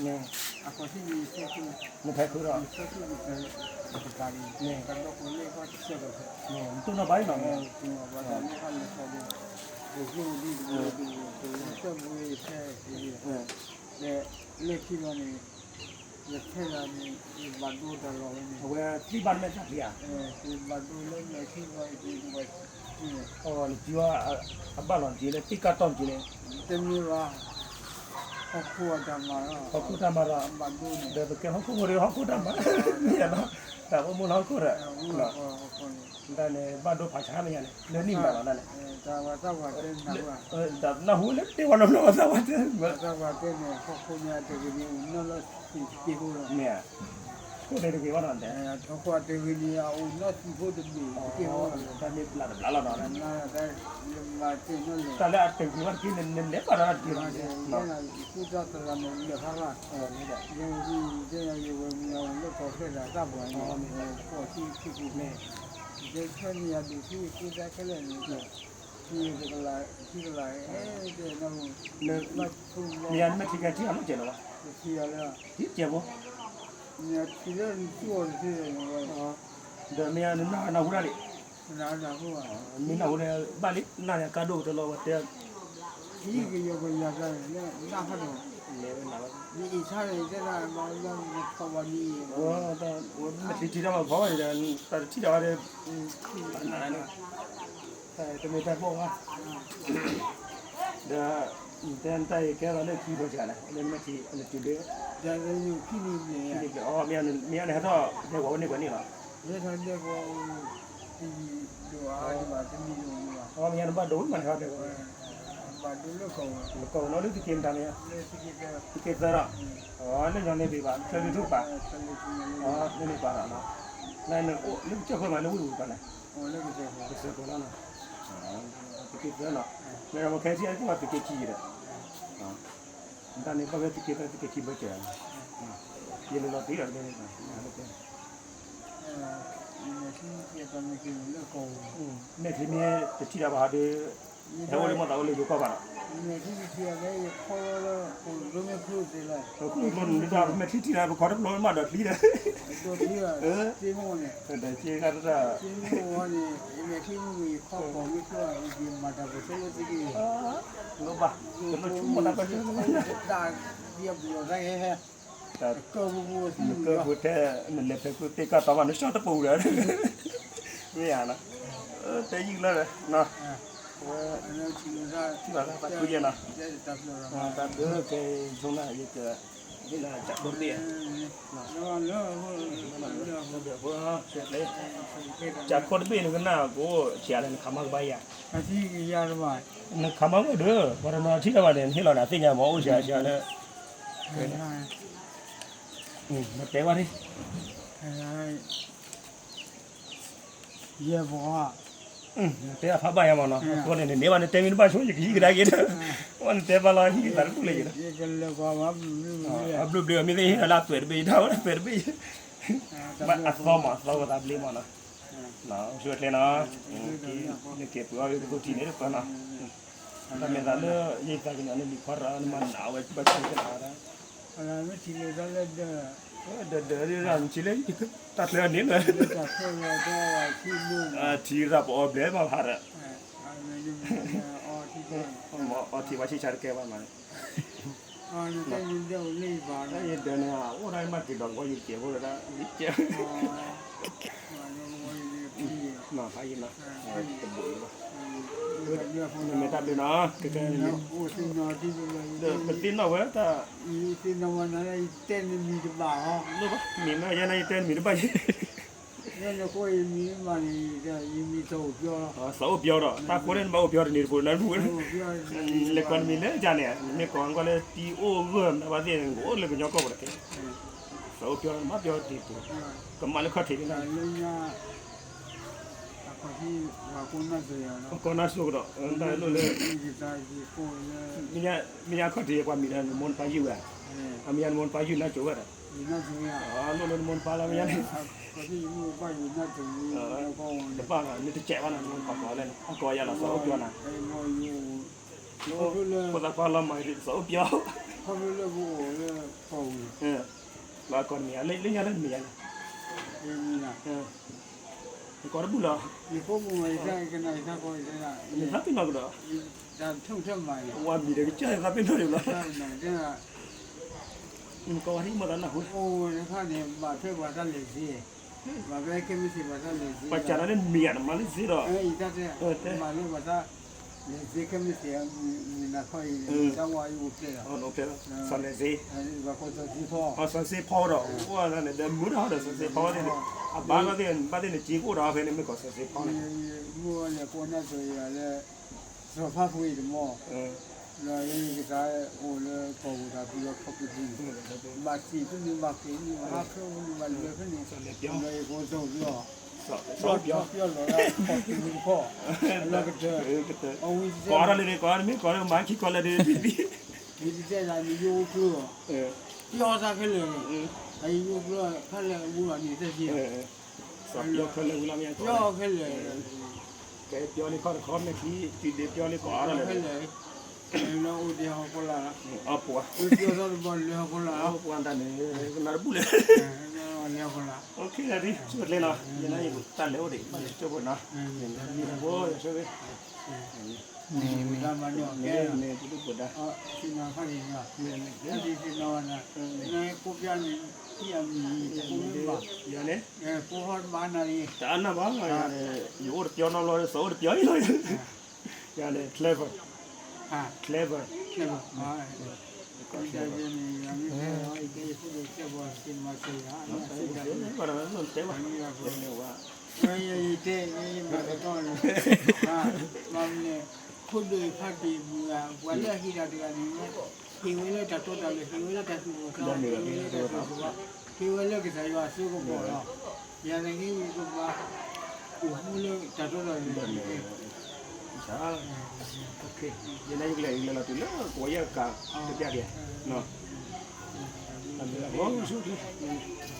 န့ၣ်, အဃိန့ၣ် နဖဲခုဒီး, နဖဲခုဒီး, နတဘၣ်လံ, န့ၣ်, ကဒီးကိးလၢဃီတဆဲးဒီး, န့ၣ်, နတိၢ်နီၣ်ဘၣ်အံၤနီၤ, နတိၢ်နီၣ်ဘၣ်အံၤနီၤ, လၢခံလီၤန့ၣ်, ယထဲလီၤန့ၣ်, ယဘၣ်ဒိတၢ်လီၢ်ဝဲန့ၣ်, အဝဲသံဘၣ်မဲာ်သၣ်ဖံးဧါ, ယဘၣ်ဒိလၢလၢခံလီၤ, နကံဝဲ အဘၣ်လီၤက့ၤလၢသ့ၣ်ကၢ်တီၢ်က့ၤန့ၣ်, တမ့ၢ်ဘၣ်, ဟီၣ်ခိၣ်အတၢ်မၤလီၤ, ဟီၣ်ခိၣ်တၢ်မၤလီၤ, ဒီးပကဲဟီၣ်ခိၣ်ဖိဒီးဟီၣ်ခိၣ်တၢ်မၤ, မ့ၢ်နီၤ, တၢ်အိၣ်မူလၢဟီၣ်ခိၣ်ဒီး, တၢ်န့ၣ်ဘၣ်ဒိဖးဆါမ့ၢ်ညါန့ၣ် လၢနံၣ်မးလီၤန့ၣ်, နၢ်ဟူလၢတ့ၢ်ဝဲလီၤလီၤသးဝဲတဲ, သးဝဲတဲန့ၣ် ဟီၣ်ခိၣ်န့ၣ်တဂ့ၤန့ၣ် အိၣ်နီၢ်လီၤဆံးတက့ၢ်ဖိလီၤ, မ့ၢ်, ခိၣ်န့ၣ်တဂ့ၤဘၣ်နီၤတဲ ဟီၣ်ခိၣ်အတဂ့ၤန့ၣ် အအိၣ်နီၢ်ဆံးဖိတဘ့ၣ်တက့ၢ်ဖိလီၤ, တၢ်မ့ၢ်ဘျးတဘျးလီၤနီၤ, တၢ်လၢအတဂ့ၤဘၣ်တက့ၢ်န့ၣ် နလဲၤပာ်ဒီးတက့ၢ်လီၤ, ယဲန့ၣ်ယကူၣ်တၢ်သရၣ်န့ၣ်လၢာ်ခါခါ, ယဲန့ၣ်ယဝဲမ့ၢ်အအိၣ်လၢကီၢ်ချၢဒီးတၢ်ပှၤန့ၣ်, ကီၢ်ဆံခံပူၤ, ယဲခဲန့ၣ်ယဒုးသံကူၣ်တၢ်ခဲလၢာ်န့ၣ်, ထံကလး, ထံကလး, မ့ၢ်ယၤနမဲာ်ထံကဲထံအီၤလၢကဲလီၤဘၣ်, ထံအီၤလၢ, ထံကဲဖိ, မ့ၢ်ထံလၢနသူအီၤတသ့, ဒီးမ့ၢ်ယၤနနၢ်နၢ်ဟူဒၣ်လံ, မ့ၢ်နၢ်ဟူန့ၣ် ဘၣ်လံ နၢ်န့ၣ်ကါဒိၣ်ကတၢၢ်လီၤဝဲတဲ, ထံကယီၤကယၤတၢ်လၢနၢ်ဖးဒိၣ်, နအံၤဆါန့ၣ် တဲဒၣ်မၤလၢနဖီၣ်ဘၣ်န့ၣ်, မဲာ်ထံထံတၢ်မၤဖီၣ်ဘၣ်န့ၣ်ဒီး တၢ်တထံၣ်တၢ်ဝဲဒၣ်, တမ့ၢ်တၢ်ဘီၣ်ဘၣ်, ဒီး တဲနတၢ်အံၤကဲလီၤလၢခံဘိဆၣ်လဲၣ် လၢနမဲာ်ထံနတုၤဒၢ, ခံန့ၣ်, မ့ၢ်န့ၣ်ဟဲထီၣ်ဒဲကဝီၤဝဲန့ၣ်ပှဲၤန့ၣ်လီၤ, ဟဲထီၣ်ဒဲကဝီၤ, တမံၤဒိၣ်အါဒံးဘၣ်, တမံၤဒိၣ်ဒံးဘၣ်, အမ့ၢ်န့ၣ်ဘၣ်ဒိၣ်မးန့ၣ်ဟဲထီၣ်ဒဲကဝီၤ, ဘၣ်ဒိၣ်လၢကီၢ်, ကီၢ်နီၣ်လၢသုးက့ၤမတၤမ့ၢ်, သုးက့ၤသၢဒီး, လၢညီနုၢ်ဘ့ၣ်ဘၣ် ချၢလၢထူၣ်ပာ်, လၢန့ၣ်ပာ်ဒီးနီၤ, နအိၣ်လၢကစၢၢ်ခိၣ်မး လၢဝ့ၢ်ပူၤပာ်လဲၣ်, ကစၢၢ်ခိၣ်လီၤနီၤ, သုးက့ၤသၢနီၤ, မ့ၢ်ဒီးပခဲထံအက့ၢ်ပှၤသုးက့ၤခံဒီး တၢ်န့ၣ်ဘၣ်ဝဲသုးက့သၢသုးက့ခံဘၢၣ်စၢၤ, ယဲလၢလီၤတံၢ်ဒီးတဲ, မဲာ်ချံမ့ၢ်တထံၣ်တၢ်ဘၣ်ဟးဒီး, ဟဲအိၣ်လၢမီၢ်သးအိၣ်လၢယိၤကီၢ်ဘၣ်ဒီး, မဲာ်ချံထံၣ်တၢ် ပခီတဖျိမးဒီးချံဒီး, လိၣ်ဘၣ်, တလိၣ်ဆိကမိၣ်တၢ်ကီတၢ်ခဲ, နကၢၢ်ဖိထဲ နလဲၤဖဲခိၣ်သ့ၣ်ကၢ်တီမး နဆှီတပူၤဒီး, မ့ၢ်ဧါ, တဲယံာ်လၢ, ဝဲ, ထံၣ်ဘၣ်တၢ်ဖးခုယဲနီၤ, တၢ်ဘျုးကဲဆိနၤ ယက, ဟ့ၣ်နၤကၠးခိၣ်တဘ့ၣ်, ကၠးခိၣ်တဘ့ၣ်နကနၣ်ကအိၣ်ဆံးလဲၣ် နခးမီၢ်ကဘၣ်ယၤ, နခးမီၢ်ကဒီး ပှၤတနီၤထံၣ်တၢ်ဘၣ်န့ၣ် နဟ့ၣ်လီၤနၤသ့ၣ်ညါမး အိၣ်ဆံးဆံးလၢ, နတဲဘၣ်ဒ် ယဲၢ်ဘီ, တဲအဖးဘၣ်ယၤမးနီၤ, အဃိန့ၣ် နန့ၢ်ဘၣ်နတဲမံၤတဘၣ်ဆိ ယကဟံးကဒါက့ၤဒီး, အဝဲနတဲဘၣ်လီၤ ဟံးက့ၤသးတပူၤလၢယၤဒီး, အဘျုးဘျုး မ့ၢ်သ့ၣ်ဟ့ၣ်လီၤလၢအသွဲၣ်တဘ့ၣ် ယတၢ်ဝဲအသွဲၣ်တဘ့ၣ်, အသီမး အသီဝဲသးဘျ့မးနီၤ, ဆိကျဲနီၤ, နက့ၤပှ့ၤအီၣ်ဂ့ၤပခိၣ်ထံးန့ၣ်တပၢၢ်နီၤ, တၢ်မ့ၢ်သးလၢ ယသးကညီၤန့ၣ် လံၤခွါရၣ်နမၤနးဝဲဘၣ်ဆၣ်ကနၤဝဲဒၣ် ဒီးဒီးဒီး နထံၣ်လၢ တၢ်ချၢန့ၣ်လၢ ထံရၣ်ပအီၣ်ဘျဲၣ်မးဖးဒီး အီထံပှၤဆံၣ်ဆါတကဲဘၣ်မးန့ၣ် ယဒၢးန့ၣ် အိၣ်ဒၣ်မးက့ၤဒီးကဝီၤယကဲဖိဒီး ယကဲ မၤဖးယံၤနီၤ တဘိးယံၤဘၣ် နမ့ၢ်တၢ်ဘျုးနီၤ ကဲကဲ ပသ့ၣ်နီၣ်ဝဲတၢ် တဲနမံၤတဘၣ် မ့ၢ်မ့ၢ်ယဲန့ၣ် ယတဲနမံၤတဘၣ်ယံၤ ယဲန့ၣ်ဃိယမံၤမးန့ၣ် ယမံၤစီၤအိၣ်ပျီလီၤ စီၤအိၣ်ပျီဒီး တၢ်ဃိန့ၣ်နဘၣ်အိၣ်ပျီတနံၤတပူၤလၢနပူၤ လဲၤကိးနမံၤလၢယၤန့ၣ် နမ့ၢ်ကိးကွၢ်လၢတံၤအိၣ်ဂၢၢ်မတၤဘၣ်သ့ၣ်န့ၣ် နကအိၣ်လၢကညီကီၢ်ပူၤတက့ၢ် စီၤအိၣ်ပျီနဘၣ်ပျီတနံၤတပူၤ ကမၤလၢခီၣ်ထံးန့ၣ် ကီၢ်နၢ်စိကဒီး တၢ်လိၣ်လၢ မ့ၢ်ညါခီၣ်ထံးပှၤမံၤဒီး နမိၢ်နပၢ်ယုၢ်ဝဲ အမ့ၢ်ညါနမိၢ်နပၢ်ယုၢ်နၢ်စိၤဝဲဒီး လိၣ်လၢနမိၢ်နပၢ်လီၤမ့ၢ်ညါန့ၣ် တဘၣ်နီၤ နတစဲးဘၣ်နီၤ နမိၢ်နပၢ်ကိးလၢန့ၣ် အကိးယၤလီၤ စီၤအိၣ်ပျီနီၤ ဖိသၣ်ခွါလီၤမၤက့ၤ စီၤအိၣ်ပျီ ခီဖျိလၢပအိၣ်လၢကီၢ်ပူၤ ကိးတမံၤဧါ, လၢညါလၢနမံၤဧါန့ၣ်, ယကိးတဘူၣ်လီၤ, နသးပ့ၤနီၣ်ကဒီး, ဝၤမံၤဒီးကစၢ်ယသးပ့ၤနီၣ်ယလီၤ, ကိးဝဲဒ်မၤသးနၢ်ဟူ, ပှၤစံးလၢနမံၤဧါ, နမၤလၢစ့ဒီး, မၤလၢပှၤတၢ်လဲၤစ့ခဲမုၢ်ဆ့ၣ်, မုၢ်နၤခီအံၤ တၢ်ဝါအံၤအိၣ်ဖျဲၣ်လီၤ, စီၤလဲၤစ့, စီၤစ့ဖီဒီး အိၣ်ဝဲဒၣ်န့ၣ် ဒီးမုၢ်တဟီဒီးစီၤစ့ဖီန့ၣ်, အဘၣ်ဘၣ်သ့ၣ် ဘၣ်သ့ၣ်န့ၣ် စ့ကအိၣ်ဒီးဖဲန့ၣ် မ့ၢ်ကီးစီၤစ့ဖီန့ၣ်, မုၢ်ဝဲလဲၤကိးနၢ်စိၤယၤလၢ စီၤဖါဖှံတမီၢ်, ဒီးယကစၢ်အိၣ်လၢကီၢ်ပူၤတၢ်ပူၤဒီးခီပူၤပူၤန့ၣ်, ဘၣ်စံးဖဲန့ၣ် ဘၣ်ဃ့ၢ်န့ၣ် ဘၣ်ဟးဖျိးန့ၣ် ဘၣ်လဲၤဖဲန့ၣ်, ဒီးယကိးစီၤပျီ, စီၤပျီလီၤလၢကီၢ်ပူၤတခီ, လၢကတၢၢ်, အဝံၤတစဲး, ကိးဒီးလၢန့ၣ် ကိးဒီးမၤခံကီးလၢန့ၣ်, ဝံၤတစဲးဒၣ်န့ၣ် ယအိၣ်ကျိၤ, ပျီသးခဲလၢာ်, ယအိၣ်ကျိၤခဲလၢာ်ဝံၤလီၤန့ၣ် တၢ်စံး, စီၤပျီခဲလၢာ်ဝံၤလီၤမ့ၢ်, ပျီခဲလၢာ် ကဲပျီလံခီတခီ မ့ၢ်ခံ တုၤဒ့ပျီလံကိးအါထီၣ်လၢ, လၢအိၣ်ဒ့ဟီၣ်ခိၣ်လာ်, အပှၤ, ပျီသီတဘီလၢဟီၣ်ခိၣ်လာ်, အပှၤတၢ်န့ၣ် ကနၣ်တဘူၣ်လဲၣ်, လၢဟီၣ်ခိၣ်လာ်, အိၣ်ခ့လၢဒ် ဆူၣ်ချ့လီၤ, ယနၢ်ယတၢ်လဲၤအိၣ်ဒံး ဘၣ်လဲၤကၠိဖိနီၤ, မ့ၢ်တဘိယဆိၣ်ဂ့ၤ, မ့ၢ်, မ့ၢ်ပဒိၣ်ပဒါ, မ့ၢ်, ယၤန့ၣ်, တအါနၢ်ဘၣ်, ယအိၣ်တပျီနီတဘျီ စီၤအိၣ်တပျီအံၤလီၤ, ယၤန့ၣ် clever, clever, တဲ, ခိၣ်ဒိၣ်အံၤဖးတံၢ်မုၢ်ဂၤ ပှၤလၢအဟ့ၣ်တၢ်တဂၤန့ၣ်, ဟ့ၣ်ဝဲလၢတၢ်တီတၢ်လိၤ, ဟ့ၣ်ဝဲလၢတၢ်သူၣ်အိၣ်သးအိၣ်, ဟ့ၣ်ဝဲလၢတၢ်တီတၢ်လိၤ, ဟ့ၣ်ဝဲလၢကစၢ်ယွၤအစိကမီၤလီၤ, ယၤန့ၣ်ကဘၣ်အိၣ်မူလၢတၢ်တီတၢ်လိၤ, ယနၢ်ယကလဲၤဂ့ၤလီၤတုၤလၢကဝီၤယဲၢ်ကၤ တပျၢ်က့ၤ, အဆူၣ်ချ့,